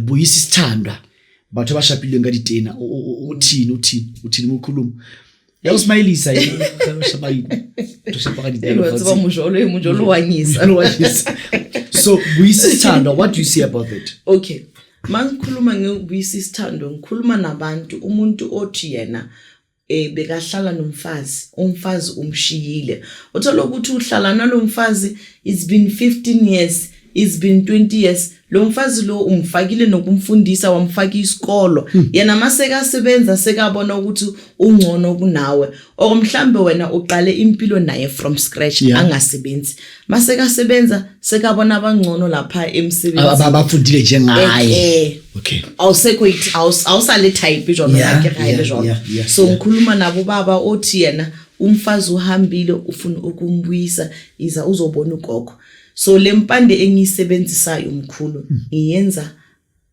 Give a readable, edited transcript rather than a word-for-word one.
Buyisa isithandwa, batho ba shapileng ka ditena. Uthini, uthini, uthini mukhuluma ya usmayilisa yini shapa to shapa ka ditena? Wa tseba mojolo, e mojolo wa nyisa. Mojolo wa nyisa. So buyisa isithandwa, what do you say about that? Okay, mangikhuluma ngokubuyisa isithando, ngikhuluma nabantu, umuntu othi yena bekahlala nomfazi, umfazi umshiyile, uthola ukuthi uhlala nalomfazi, it's been 15 years, it's been 20 years. Lo mfazi lo umfakile nokumfundisa, wamfaka isikolo. Yena masekasebenza, sekabona ukuthi ungcono kunawe, or mhlambe wena uqale impilo naye from scratch, angasebenzi. Masekasebenza, sekabona abangcono lapha emsebenzini. Abafundile njengaye. Awusekho awusale type jona ke ga ile jona. So ngikhuluma nabo baba othi yena umfazi uhambile, ufuna ukumbuyisa, iza uzobona ugogo. So le mpande engiyisebenzisayo, mkhulu, ngiyenza